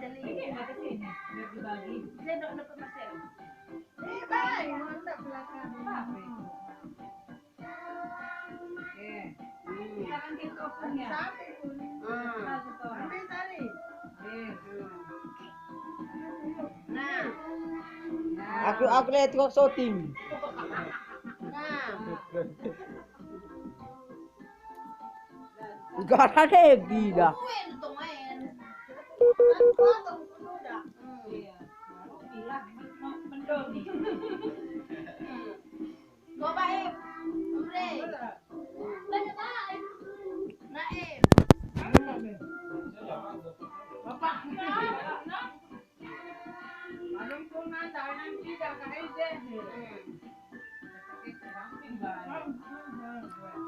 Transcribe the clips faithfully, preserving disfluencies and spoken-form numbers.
Ini nggak ke sini, biar dibagi. Saya nggak dapat Mas Eri. Eh, baik, mantap belakang. Apa itu? Eh, hmm. Sekarang kita punya. Satu pun. Hmm. Satu orang. Ambil tali. Eh. Hmm. Nah. Aku, aku lihat tukang syuting. Nah. Gara degi dah.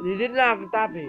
Didit lah tapi.